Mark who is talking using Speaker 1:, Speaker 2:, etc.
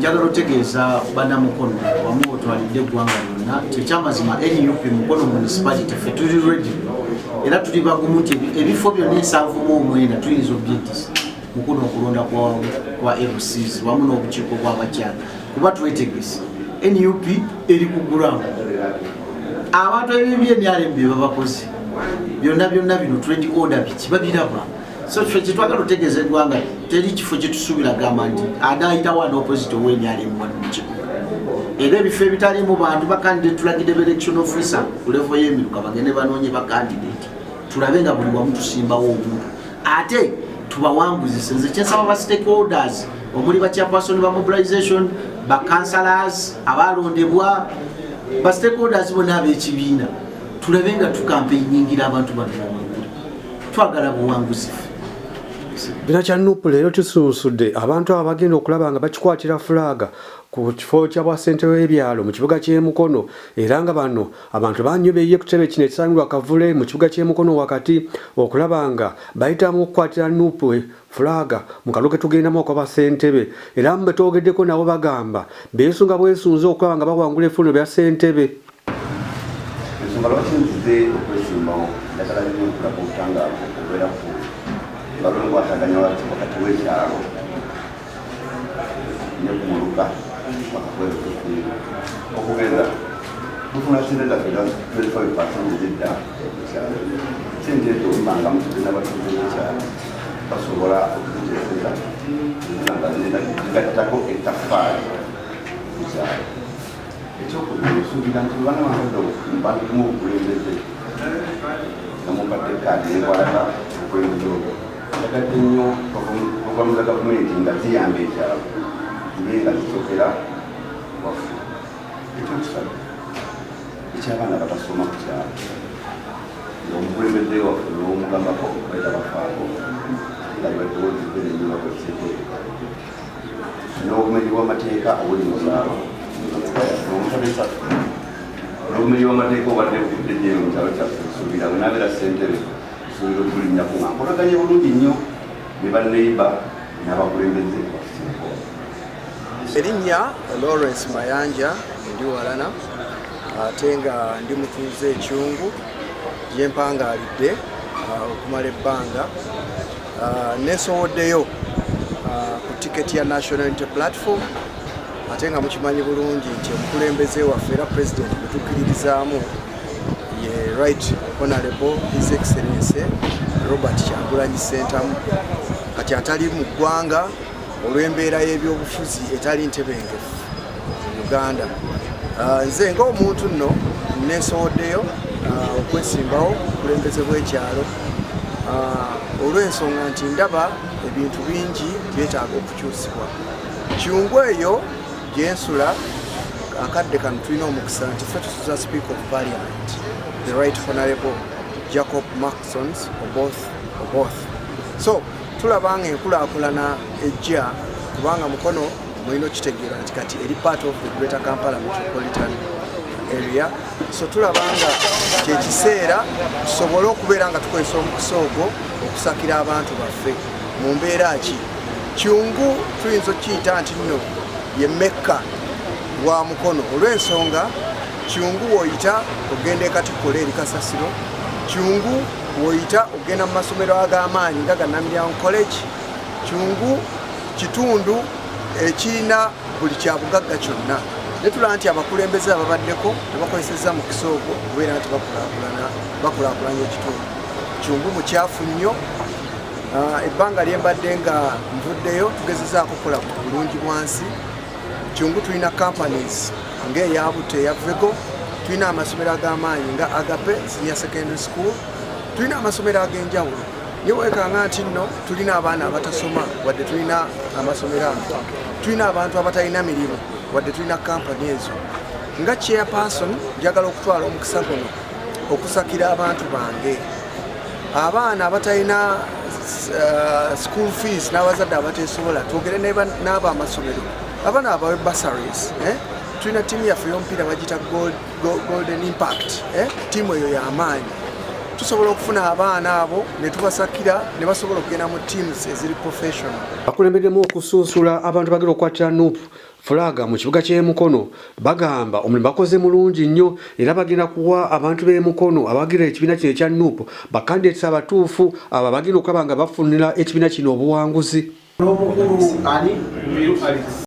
Speaker 1: Njagala otegeeza bannamukono wamu otwalidde eggwanga lyonna nti ekyamazima NUP Mukono Municipality ffe tuli ready era tuli bagumu nti ebifo byonna 79 tuyinza obyeddisa mukuno okulonda kwa LCs wamu n'obukiiko bw'abakyala, kuba twetegese. NUP eri ku ground. Abantu ebibi NRM bye babakoze byonna byonna bino, trade order, biki babiraba. So ffe kyetwagala otegeeza eggwanga, teri kifo kyetusuubira gamba nti anaayitawo ana opposite owe NRM wano mu kibuga. Era ebifo ebitalimu bantu, bacandidate, tulagidde ba election officer ku level y'emiruka bagende banoonye bacandidate, tulabe nga buli wamu tusimbawo omuntu ate tubawanguzise. Nze kyensaba ba stakeholders omuli ba chairperson ba mobilization, ba councillors abalondebwa, ba stakeholders bonna ab'ekibiina, tulabe nga tucampaigningira abantu bano bawangule. Twagala buwanguzi.
Speaker 2: Bina kya NUP leero kisunsudde abantu abo bagenda okulaba nga bakikwatira flag ku kifo kya bwassentebe w'ebyalo mu kibuga ky'e Mukono, era nga bano abantu banyo beeyiye ku kitebe kino ekisangibwa Kavule mu kibuga ky'e Mukono wakati okulaba nga bayitamu okukwatira NUP flag mu kalulu ke tugendamu okwa bassentebe. Era mu betwogeddeko nabo bagamba beesunga bwesunze okulaba nga bawangula effuno bya ssentebe.
Speaker 3: Ensonga lwaki nzize okwesimbawo, njagala nnyo okulaba obutangaavu obubeera ku nga lwenkwataganya wakati w'ekyalo ne ku muluka wakati w'ebituufu. Okugeza, tufuna sente zaffe 25% ezidda ku kyalo. Sente ezo mbanga mutudde n'abatuuze b'ekyalo basobola okuziteeseza nga zigattako ettaffaali ku kyalo. Ekyokubiri, osuubira nti bana bangadde bantumu obukulembeze nga mumpadde kaadi nenkwalaka obukulembeze obwo, njagadde nnyo programu za gavumenti nga ziyamba ekyalo zibe nga zisokera waffe. Ekyokusatu, ekyabaana batasoma ku kyalo, ngaomukulembeze waffe lwomugambako baita bafaako, ate nga libaddewo zibere nnyo bakozeseko n'obumenyi bw'amateeka obuli mu kyalo. Omutabesatu, n'obumenyi bw'amateeka obadde buvudde gyeyo mu kyalo kyaffe, nsuubira bwe nabeera ssentebe nsuubira okulinnyako nga nkolaganye bulungi nnyo ne banneiba n'abakulembeze batusinko.
Speaker 4: Erinnya Lawrence Mayanja, ndi walana ate nga ndi mutuuze ekyungu gyempangaalidde okumala ebbanga. Nesowoddeyo ku tiketi ya National Unity Platform, ate nga mukimanyi bulungi nti omukulembeze waffe era president gwe tukkiririzaamu ye Right Honorable His Excellency Robert Kyagulanyi Ssentamu, kati atali mu ggwanga olw'embeera y'ebyobufuzi etali ntebenkefu mu Uganda. Nze ng'omuntu nno nesowoddeyo okwesimbawo obukulembeze bw'ekyalo olw'ensonga nti ndaba ebintu bingi byetaaga okukyusibwa. Kyungu eyo gyensula akadde kano tulina omukisa nti ffe tusuza Speaker of Parliament, the Right Honorable Jacob Marksons Oboth Oboth. So tulaba nga enkulaakulana ejja, kubanga Mukono mulina okitegeera nti kati eri part of the Greater Kampala Metropolitan Area. So tulaba nga kyekiseera tusobole okubeera nga tukozesa omukisa ogwo okusakira abantu baffe mu mbeera ki. Kyungu tuyinza okukiyita nti nno ye Mekka wa Mukono, olw'ensonga Kyungu woyita ogenda ekatikkola eri kasasiro, Kyungu woyita ogenda mu masomero ag'amaanyi nga Gannamiryango College. Kyungu kitundu ekirina buli kyabugagga kyonna, ne tulaba nti abakulembeze ababaddeko tebakozesezza mukisa ogwo okubeera nti bakulaakulanya ekitundu. Kyungu mukyafu nnyo. Ebbanga lye mbadde nga nvuddeyo tugezezaako okukola ku bulungi bwansi. Kyungu tulina companies ng'eyabuto eya Vego, tulina amasomero ag'amaanyi nga Agape Senior Secondary School, tulina amasomero ag'enjawulo, naye wekanga nti nno tulina abaana abatasoma wadde tulina amasomero ago, tulina abantu abatalina mirimu wadde tulina kampani ezo. Nga chairperson njagala okutwala omukisa guno okusakira abantu bange, abaana abatalina school fees n'abazadde abatesobola, twogere n'abo amasomero, abaana abawe bursaries, eh? Tulina ttiimu yaffe ey'omupiira bagiyita Golden Impact, eh? Ttiimu eyo y'amaanyi, tusobola okufuna abaana abo ne tubasakira ne basobola okugenda mu teams eziri professional.
Speaker 2: Bakulembeddemu okusunsula abantu bagenda okukwatira NUP. Fulaga mu kibuga ky'e Mukono bagamba omulimu bakoze mulungi nnyo era bagenda kuwa abantu b'e Mukono abawagira ekibiina kino ekya nup bakandidates abatuufu abo abagenda okulaba nga bafunira ekibiina kino obuwanguzi.
Speaker 1: N'omukulu ani?
Speaker 5: Mubiru Alex.